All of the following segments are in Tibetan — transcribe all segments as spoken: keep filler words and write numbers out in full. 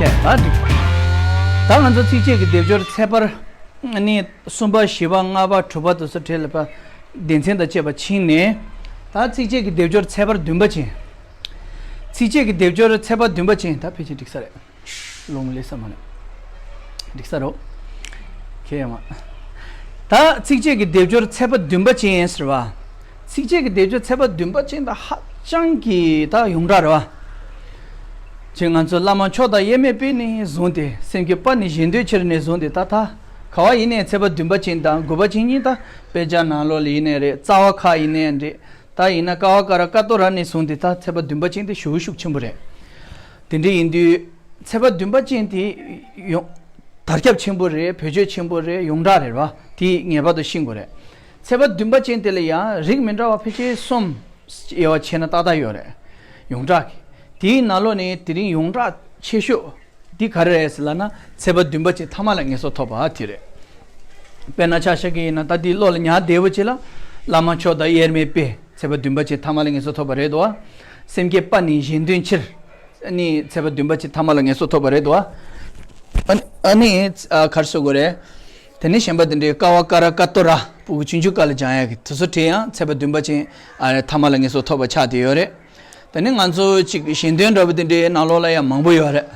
ད་འགྲིག་ད་ང་ཚོ་ཚིགས་བཅད་ཀྱི་སྡེབ་སྦྱོར་ཚེག་བར་ནི་གསུམ་པ་བཞི་པ་ལྔ་པ་དྲུག་པ་དེ་ཚོ་བྲིས་ལ་པ་སྡེ་ཚན་དང་བཅས་པ་ཕྱིན་ནས། ད་ཚིགས་བཅད་ཀྱི་སྡེབ་སྦྱོར་ཚེག་བར་བདུན་པ་ཅན། ཚིགས་བཅད་ཀྱི་སྡེབ་སྦྱོར་ཚེག་བར་བདུན་པ་ཅན་ད་ཕལ་ཆེར་འགྲིག་ས་རེད། ལོང་ལེ་ས་མ་ནི་འགྲིག་ས་རོ། ཁེ་ཡ་མ། ད་ཚིགས་བཅད་ཀྱི་སྡེབ་སྦྱོར་ཚེག་བར་བདུན་པ་ཅན་ཟེར་བ། ཚིགས་བཅད་ཀྱི་སྡེབ་སྦྱོར་ཚེག་བར་བདུན་པ་ཅན་ད་ཧ་ཅང་གི་ད་ཡོངས་གྲགས་རེད་བ། ཅེས་ང་ཚོ་བླ་མ་མཆོག་དང་དབྱེར་མེད་པས་ནས་བཟུང་སྟེ་སེམས་བསྐྱེད་པ་ནི་གཞན་དོན་ཕྱིར་ནས་བཟུང་སྟེ་ད་ད་ག་བ་ཡིན་ནའི་ཚེག་བར་བདུན་པ་ཅན་དང་དགུ་པ་ཅན་གཉིས་ད་དཔེ་ཆ་ནང་ལོགས་ལ་ཡིན་ནའི་རེད། རྩ་བ་ཁག་ཡིན་ནའི་རེད། ད་ཡིན་ན་ཀ་བ་ཀ་ར་ཀ་ཏོ་ར་ནས་བཟུང་སྟེ་ད་ཚེག་བར་བདུན་པ་ཅན་དེ་ཞེ་པོ་ཤུགས་ཆེན་པོ་རེད། དེ་འདྲ་ཡིན་དུས་ཚེག་བར་བདུན་པ་ཅན་དེ་ཡོང་དར་ཁྱབ་ཆེན་པོ་རེད། བེད་སྤྱོད་ཆེན་པོ་རེད། ཡོངས་གྲགས་རེད་བ། དེ་ངེས་པར་དུ་ཤེས་དགོས་རེད། ཚེག་བར་བདུན་པ་ཅན་དེ་ལ་ཡང་རིགས་མི་འདྲ་བ་ཕལ་ཆེར་གསུམ་དབྱེ་བ་ཕྱེ་ན་ཏག་ཏག་ཡོད་རེད། ཡོངས་གྲགས་ཀྱི་དེའི་ནང་ལོགས་ནས་དེ་རིང་ཡོངས་གྲགས་ཆེ་ཤོས་འདི་ག་རེ་རེད་ཟེར་ལབ་ན་ཚེག་བར་བདུན་པ་ཅན་ཐ་མ་ལ་ངེས་སོ་ཐོབ་པ་དེ་རེད། དཔེར་ན་ཆ་བཞག་གི་ཡིན་ན་ད་འདི་བློ་ལ་ཉར་བདེ་པོ་ཅིག་ལ་བླ་མ་མཆོག་དང་དབྱེར་མེད་པས་ཚེག་བར་བདུན་པ་ཅན་ཐ་མ་ལ་ངེས་སོ་ཐོབ་པ་རེད་དོ། སེམས་བསྐྱེད་པ་ནི་གཞན་དོན་ཕྱིར། ཨ་ནི་ཚེག་བར་བདུན་པ་ཅན་ཐ་མ་ལ་ངེས་སོ་ཐོབ་པ་རེད་དོ། ཨ་ནི་ཨ་ནི་ཨ་ག་རེ་ཟེར་དགོས་རེད། དེ་ནས་གཞན་པ་དེ་འདྲའི་ཀ་བ་ཀ་ར་ཀ་ཏོ་ར་ཕྲུ་གུ་ཆུང་ཆུང་སྐབས་ལ་སྦྱང་ཡག་གི་དེ་ཚོ་བྲིས་ཡང་ཚེག་བར་བདུན་པ་ཅན་ཨ་ཐ་མ་ལ་ངེས་སོ་ཐོབ་པ་ཆགས་བསྡད་ཡོད་རེད། དེ་ནས་ང་ཚོ་གཅིག་གཞན་དོན་འདྲ་པོ་དེ་འདྲའི་ནང་ལོགས་ལ་ཡང་མང་པོ་ཡོད་རེད།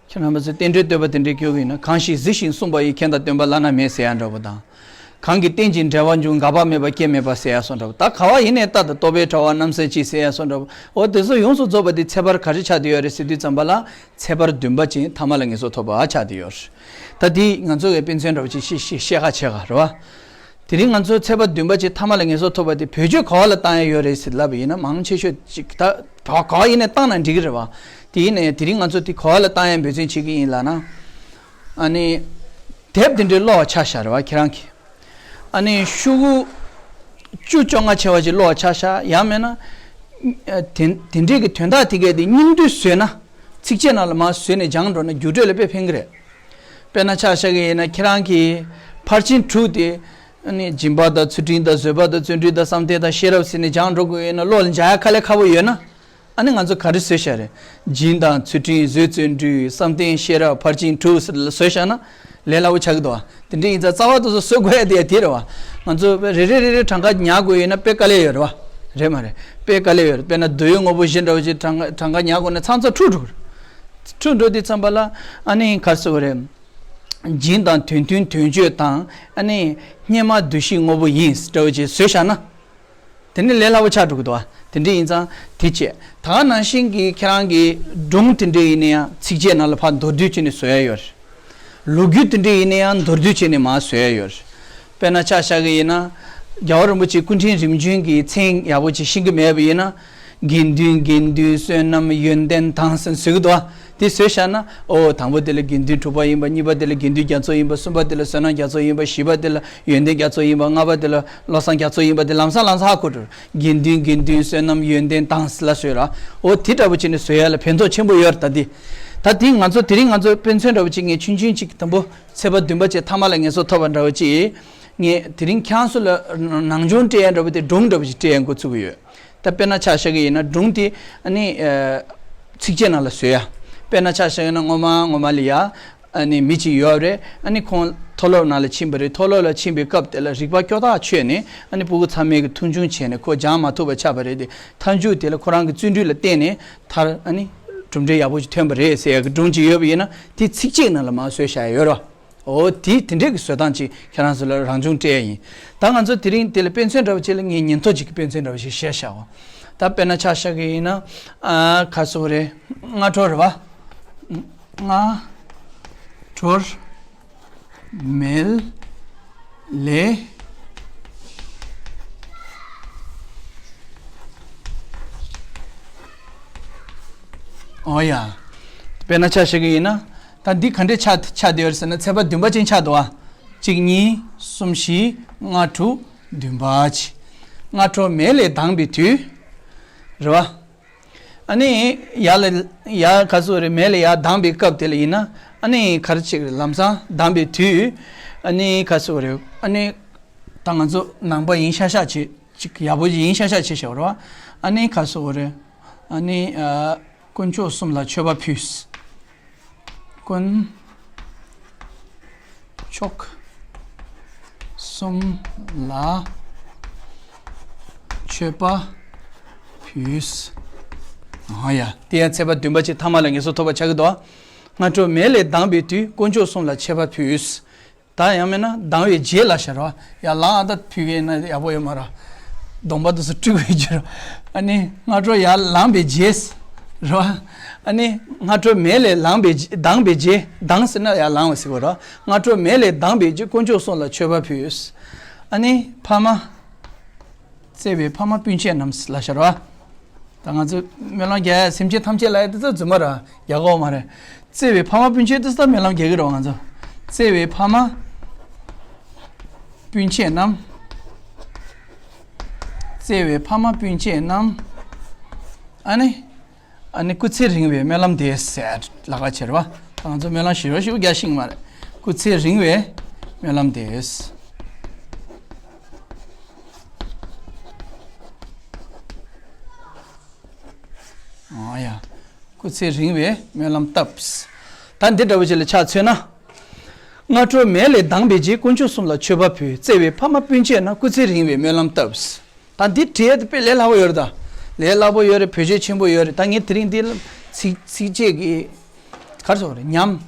ཁྱེད་རྣམ་པ་ཚོས་རྟེན་འབྲེལ་བསྟོད་པ་དེ་འདྲའི་སྐྱོར་གྱི་ཡིན་ན། གང་ཞིག་གཟིགས་ཤིང་གསུངས་པ་ཡིས། མཁྱེན་དང་སྟོན་པ་བླ་ན་མེད་ཟེར་ཡ་འདྲ་པོ་དང་། གང་གིས་རྟེན་ཅིང་འབྲེལ་བར་འབྱུང་། འགག་པ་མེད་པར་སྐྱེ་མེད་པ་ཟེར་ཡ་སོགས་འདྲ་པོ། ད་ག་བ་ཡིན་ནའི་རྟག་ཏུ་རྟོག་པའི་དྲ་བ་རྣམ་སེལ་གྱིས་ཟེར་ཡ་སོགས་འདྲ་པོ། འོ་དེ་ཚོ་ཡོངས་སུ་རྫོགས་པ་དེ་ཚེག་བར་ག་རེ་ཆགས་བསྡད་ཡོད་རེད་ཟེར་དུས་ཙམ་པ་ལ་ཚེག་བར་བདུན་པ་ཅན་ཐ་མ་ལ་ངེས་སོ་ཐོབ་པ་ཆགས་བསྡད་ཡོད་རེད། ད་དེ་ང་ཚོ་གི་དཔེ་མཚོན་འདྲ་པོ་ཅིག་ཤེས་ཤེས་ཤེས་ཁ་ཆེ་ག་རེད་བ། དེ་རིང་ང་ཚོ་ཚེག་བར་བདུན་པ་ཅན་ཐ་མ་ལ་ངེས་སོ་ཐོབ་པ་དེ་བེད་སྤྱོད་ག་བ་ལ་བཏང་ཡ་ཡོད་རེད་ཟེར་ལབ་པ་ཡིན་ན་མང་ཆེ་ཤོས་ཅིག་ད་ག་ག་བ་ཡིན་ནའི་བཏང་ན་འགྲིག་གི་རེད་བ། དེ་ཡིན་ནའི་དེ་རིང་ང་ཚོ་དེ་ག་བ་ལ་བཏང་ཡ་འབད་བརྩོན་བྱེད་ཀྱི་ཡིན་ལབ་ན། ཨ་ནི། དེབ་དེ་འདྲའི་ཀློག་པ་ཆ་བཞག་རེད་བ་ཁྱེད་རང་གིས། ཨ་ནི་ཤོག་གུ་བཅུ་བཅོ་ལྔ་ཆེ་བ་ཅིག་ཀློག་པ་ཆ་བཞག་ཡང་མིན་ན། ཨ་དེ་དེ་འདྲའི་གི་དོན་དག་དེ་གས་དེ་སྙིང་བསྡུས་བཟོས་ན། ཚིགས་བཅད་ནང་ལ་མར་བཟོས་ནས་སྦྱངས་འགྲོ་ན་རྒྱུགས་སྤྲོད་ལ་དཔེ་ཕན་གི་རེད། དཔེར་ན་ཆ་བཞག་གི་ཡིན་ན་ཁྱེད་རང་གིས་ཕར་ཕྱིན་དྲུག་དེ། ཨ་ནི་སྦྱིན་པ་དང་ཚུལ་ཁྲིམས་དང་བཟོད་པ་དང་བརྩོན་འགྲུས་དང་བསམ་གཏན་དང་ཤེས་རབ་ཟེར་ནས་སྦྱངས་འགྲོ་དགོས་ཡོད་ན་བློ་ལ་འཇགས་ཡ་དཀའ་ལས་ཁག་པོ་ཡོད་ན། ཨ་ནི་ང་ཚོ་ག་རེ་བཟོས་བཞག་རེད། སྦྱིན་དང་ཚུལ་ཁྲིམས་བཟོད་བརྩོན་འགྲུས་བསམ་གཏན་ཤེས་རབ་ཕར་ཕྱིན་དྲུག་ཟེར་ལ་བཟོས་བཞག་ན་ལས་སླ་པོ་ཆགས་ཀྱི་འདུག་བ། དེ་འདྲ་ཡིན་ཙང་རྩ་བ་དེ་ཚོ་བཟོ་དགོས་ཡ་དེ་ཡ་དེ་རེད་བ། ང་ཚོ་རེ་རེ་རེ་རེ་གྲངས་ཀ་ཉར་དགོས་ཡོད་ན་དཔེ་དཀའ་ལས་ཡོད་རེད་བ། རེད་མ་རེད། དཔེ་དཀའ་ལས་ཡོད་རེད། དཔེར་ན་འདོད་ཡོན་དངོས་པོ་བཞི་འདྲ་བོ་ཅིག་གྲངས་ཀ་གྲངས་ཀ་ཉར་དགོས་ན་ཚང་ཚང་འཁྲུག་འགྲོ་གི་རེད། འཁྲུག་འགྲོ་དུས་ཙམ་པ་ལ་ཨ་ནི་ག་རེ་ཟེར་དགོས་རེད། སྦྱིན་དང་དོན་མཐུན་དོན་སྤྱོད་དང་ཨ་ནི་སྙེ་མ་འདུ་ཤེས་དངོས་པོ་ཡིན་འདྲ་བོ་ཅིག་བཟོས་བཞག་ན། དེ་ནི་ལས་སླ་པོ་ཆགས་འགྲོ་གི་འདུག་བ། དེ་འདྲ་ཡིན་ཙང་དེ་བྱས། ད་ག་ནང་བཞིན་གྱི་ཁྱེད་རང་གི་སྒྲུང་དེ་འདྲ་ཡིན་ན་ཡང་ཚིགས་བཅད་ནང་ལ་ཕར་མདོར་བསྡུས་བྱས་ནས་བཟོ་ཡ་ཡོད་རེད། ལོ་རྒྱུས་དེ་འདྲ་ཡིན་ན་ཡང་མདོར་བསྡུས་བྱས་ནས་མར་བཟོ་ཡ་ཡོད་རེད། དཔེར་ན་ཆ་བཞག་གི་ཡིན་ན། རྒྱལ་བ་རིན་པོ་ཆེ་སྐུ་ཕྲེང་རིམ་བྱོན་གྱི་མཚན་ཡག་པོ་ཅིག་ཤེས་ཀྱི་མེད་པ་ཡིན་ན། དགེ་འདུན་དགེ་འདུན་བསོད་ནམས་ཡོན་ཏན་དང་ཟེར་བཟོ་གི་འདུག་བ། དེ་བཟོས་བཞག་ན། ཨོ་དང་པོ་དེ་ལ་དགེ་འདུན་གྲུབ་པ་ཡིན་པ། གཉིས་པ་དེ་ལ་དགེ་འདུན་རྒྱ་མཚོ་ཡིན་པ། གསུམ་པ་དེ་ལ་བསོད་ནམས་རྒྱ་མཚོ་ཡིན་པ། བཞི་པ་དེ་ལ་ཡོན་ཏན་རྒྱ་མཚོ་ཡིན་པ། ལྔ་པ་དེ་ལ་བློ་བཟང་རྒྱ་མཚོ་ཡིན་པ། དེ་ལམ་སང་ལམ་སང་ཧ་གོ་འགྲོ། དགེ་འདུན་དགེ་འདུན་བསོད་ནམས་ཡོན་ཏན་དང་ཟེར་ལ་བཟོས་ར། ཨོ་དེ་འདྲ་པོ་བྱས་ནས་བཟོ་ཡ་ལ་ཕན་ཐོགས་ཆེན་པོ་ཡོད་རེད་ད་དེ། ད་དེ་ང་ཚོ་དེ་རིང་ང་ཚོ་དཔེ་མཚོན་འདྲ་པོ་ཅིག་ངས་ཆུང་ཆུང་ཅིག་དང་པོ་ཚེག་བར་བདུན་པ་ཅན་ཐ་མ་ལ་ངེས་སོ་ཐོབ་པ་འདྲ་པོ་ཅིག་ངས་དེ་རིང་ཁྱེད་རང་ཚོ་ལ་ནང་སྦྱོང་སྤྲད་ཡ་འདྲ་པོ་དེ་སྒྲུང་འདྲ་པོ་ཅིག་སྤྲད་ཡ་འགོ་ཚུགས་ཀྱི་ཡོད། ད་དཔེར་ན་ཆ་བཞག་གི་ཡིན་ན་སྒྲུང་དེ་ཨ་ནི་ཚིགས་བཅད་ནང་ལ་བཟོས་ཡ། དཔེར་ན་ཆ་བཞག་ཡིན་ན་སྔོན་མ་སྔོན་མ་ལ་ཡ་ཨ་ནི་མི་གཅིག་ཡོད་རེད། ཨ་ནི་ཁོང་མཐོ་སློབ་ནང་ལ་ཕྱིན་པ་རེད། མཐོ་སློབ་ལ་ཕྱིན་པའི་སྐབས་དེ་ལ་རིག་པ་སྐྱོ་ཐག་ཆོད་ནས་ཨ་ནི་སྤུ་གུ་ཚང་མས་ཀྱི་མཐོང་ཆུང་བྱས་ནས་ཁོ་སྦྱང་མ་ཐུབ་པ་ཆགས་པ་རེད་དེ། མཐའ་མཇུག་དེ་ལ་ཁོ་རང་གི་བརྩོན་འགྲུས་ལ་བརྟེན་ནས་མཐར་ཨ་ནི་གྲུབ་འབྲས་ཡག་པོ་ཞིག་ཐོན་པ་རེད་ཟེར་ཡ་གི་སྒྲུང་གཅིག་ཡོད་པ་ཡིན་ན་དེ་ཚིགས་བཅད་ནང་ལ་མར་བཟོས་བཞག་ཡ་ཡོད་རེད་བ། འོ་དེ་དེ་འདྲས་ཀྱི་བཟོ་སྟངས་ཅིག་ཁྱེད་རང་ཚོ་ལ་རང་སྦྱོང་སྤྲད་ཡ་ཡིན། ད་ང་ཚོ་དེ་རིང་དེ་ལ་དཔེ་མཚོན་འདྲ་བོ་ཅིག་ལ་ངས་ཉིན་ཐོ་ཅིག་གི་དཔེ་མཚོན་འདྲ་བོ་ཞིག་བཤད་བཞག་འོ། ད་དཔེར་ན་ཆ་བཞག་གི་ཡིན་ན། ཨ་ག་རེ་ཟེར་དགོས་རེད། སྔ་དྲོ་རེད་བ། སྔ་དྲོར་མལ་ལས། ཨོ་ཡ། དཔེར་ན་ཆ་བཞག་གི་ཡིན་ན། ད་འདི་ག་འདྲས་ཆགས་ཆགས་བསྡད་ཡོད་རེད་ཟེར་ན་ཚེག་བར་བདུན་པ་ཅན་ཆགས་འདུག་བ། གཅིག་གཉིས་གསུམ་བཞི་ལྔ་དྲུག་བདུན་པ་ཅིག་སྔ་དྲོ་མལ་ལས་ལྡང་བའི་དུས། རེད་བ། ཨ་ནི་ཡར་ལ་ཡར་ག་རེ་ཟེར་དགོས་རེད། མལ་ལས་ཡར་ལྡང་བའི་སྐབས་དེ་ལ་ཡིན་ན་ཨ་ནི་ག་རེ་ཅིག་རེད། ལམ་སང་ལྡང་བའི་དུས། ཨ་ནི་ག་རེ་ཟེར་དགོས་རེད། ཨ་ནི་ད་ང་ཚོ་ནང་པ་ཡིན་ཤག་ཤག་བྱེད་ཅིག་ཡག་པོ་ཡིན་ཤག་ཤག་བྱེད་བཞག་རེད་བ། ཨ་ནི་ག་རེ་ཟེར་དགོས་རེད། ཨ་ནི་ཨ་དཀོན་མཆོག་གསུམ་ལ་མཆོད་པ་ཕུལ། དཀོན་མཆོག་གསུམ་ལ་མཆོད་པ་ཕུལ། ཨ་ཡ། དེ་ཡང་ཚེས་པ་བདུན་པ་ཅིག་ཐ་མ་ལ་ངེས་སོ་ཐོབ་པ་ཆགས་ཀྱི་འདུག། སྔ་དྲོ་མེ་ལས་ལྡང་བའི་དུས་དཀོན་མཆོག་གསུམ་ལ་མཆོད་པ་ཕུལ། ད་ཡང་མིན་ན་ལྡང་བའི་རྗེས་ལ་ཤར་བ། ཡར་ལངས་ཨ་ད་ཕུལ་གྱི་ན་ཡག་པོ་ཡོད་མ་རེད། གདོང་པ་དུ་སུ་བཀྲུ་དགོས་ཀྱི་རེད། ཨ་ནི་སྔ་དྲོ་ཡར་ལངས་པའི་རྗེས། རེད་བ། ཨ་ནི་སྔ་དྲོ་མེ་ལས་ལངས་པའི་རྗེས་ལྡང་པའི་རྗེས་ལྡང་ཟེར་ན་ཡར་ལངས་པ་ཟེར་དགོས་རེད། སྔ་དྲོ་མེ་ལས་ལྡང་པའི་རྗེས་དཀོན་མཆོག་གསུམ་ལ་མཆོད་པ་ཕུལ། ཨ་ནི་ཕ་མ། བརྩེ་བའི་ཕ་མ་སྤུན་མཆེད་རྣམས་ལ་ཤར་བ། ད་ང་ཚོ་སྨོན་ལམ་རྒྱག་ཡ་སེམས་ཅན་ཐམས་ཅད་ལ་ཡ་དེ་ཚོ་རྫུན་མ་ར་རྒྱག་གོ་མ་རེད། བརྩེ་བའི་ཕ་མ་སྤུན་མཆེད་དེ་ཚོ་སྨོན་ལམ་རྒྱག་གི་རེད་བ་ང་ཚོ། བརྩེ་བའི་ཕ་མ་སྤུན་མཆེད་རྣམས། བརྩེ་བའི་ཕ་མ་སྤུན་མཆེད་རྣམས། ཨ་ནི། ཨ་ནི་སྐུ་ཚེ་རིང་བའི་སྨོན་ལམ་འདེབས་ཟེར་ལབ་ཀྱི་རེད་བ། ད་ང་ཚོ་སྨོན་ལམ་ཞེ་པོ་ཞེ་པོ་རྒྱག་ཤེས་ཀྱི་མ་རེད། སྐུ་ཚེ་རིང་བའི་སྨོན་ལམ་འདེབས། ཨ་ཡ། སྐུ་ཚེ་རིང་བའི་སྨོན་ལམ་བཏབ། ད་འདི་འདྲ་བོ་ཅིག་ལ་ཆ་མཚོན་ན། སྔ་དྲོ་མེ་ལས་ལྡང་པའི་རྗེས་དཀོན་མཆོག་གསུམ་ལ་མཆོད་པ་ཕུལ། བརྩེ་བའི་ཕ་མ་སྤུན་མཆེད་རྣམས་སྐུ་ཚེ་རིང་བའི་སྨོན་ལམ་བཏབ། ད་འདི་བྲིས་ཡ་དེ་དཔེ་ལས་སླ་པོ་ཡོད་རེད་ད། ལས་སླ་པོ་ཡོད་རེད། བེད་སྤྱོད་ཆེན་པོ་ཡོད་རེད། ད་ངས་དེ་རིང་འདི་ཚིགས་ཚིགས་བཅད་ཀྱི། ག་རེ་ཟེར་དགོས་རེད། ཉམས།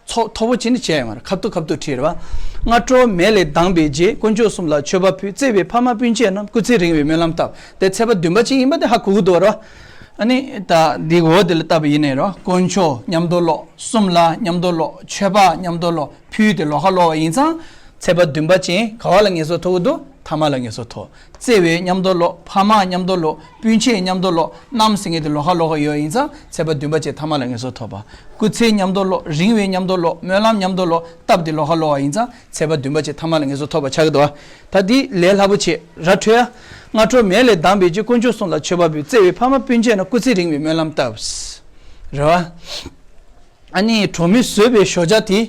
ཚོ་མཐོ་པོ་ཅིག་ནི་བྱས་ཡོད་མ་རེད། ཁ་ཐུག་ཁ་ཐུག་བྲིས་རེད་བ། སྔ་དྲོ་མེ་ལས་ལྡང་པའི་རྗེས་དཀོན་མཆོག་གསུམ་ལ་མཆོད་པ་ཕུལ། བརྩེ་བའི་ཕ་མ་སྤུན་མཆེད་རྣམས་སྐུ་ཚེ་རིང་བའི་སྨོན་ལམ་བཏབ། དེ་ཚེས་པ་བདུན་པ་ཅིག་ཡིན་པ་དེ་ཧ་གོ་གི་འདུག་ར། ཨ་ནི་ད་འདི་འོ་དེ་ལ་བཏབ་པ་ཡིན་ནའི་ར། དཀོན་མཆོག་མཉམ་དུ་ཀློག། གསུམ་ལ་མཉམ་དུ་ཀློག། མཆོད་པ་མཉམ་དུ་ཀློག། ཕུལ་ཏེ་ལོགས་ཀ་ཀློག་པ་ཡིན་ཙང་། ཚེས་པ་བདུན་པ་ཅན་ག་བ་ལ་ངེས་སོ་ཐོབ་ཀྱི་འདུག། ཐ་མ་ལ་ངེས་སོ་ཐོབ། བརྩེ་བའི་མཉམ་དུ་ཀློག། ཕ་མ་མཉམ་དུ་ཀློག། སྤུན་མཆེད་མཉམ་དུ་ཀློག། རྣམས་ཟེར་མཁན་དེ་ལོགས་ཀ་ཀློག་ཡོད་ཡིན་ཙང་ཚེས་པ་བདུན་པ་ཅན་ཐ་མ་ལ་ངེས་སོ་ཐོབ་པ། སྐུ་ཚེ་མཉམ་དུ་ཀློག། རིང་བའི་མཉམ་དུ་ཀློག། སྨོན་ལམ་མཉམ་དུ་ཀློག། སྟབས་བདེ་ལོགས་ཀ་ཀློག་པ་ཡིན་ཙང་ཚེས་པ་བདུན་པ་ཅན་ཐ་མ་ལ་ངེས་སོ་ཐོབ་པ་ཆགས་ཀྱི་འདུག། ད་འདི་ལས་སླ་པོ་བྱེད་ར་འཕྲོད་ཡ། སྔ་དྲོ་མེ་ལས་ལྡང་པའི་རྗེས་དཀོན་མཆོག་གསུམ་ལ་མཆོད་པ་ཕུལ། བརྩེ་བའི་ཕ་མ་སྤུན་མཆེད་རྣམས་སྐུ་ཚེ་རིང་བའི་སྨོན་ལམ་བཏབ། རེད་བ། ཨ་ནི་གྲོགས་མོས་བཟོས་པའི་ཞོགས་ཇ་དེ།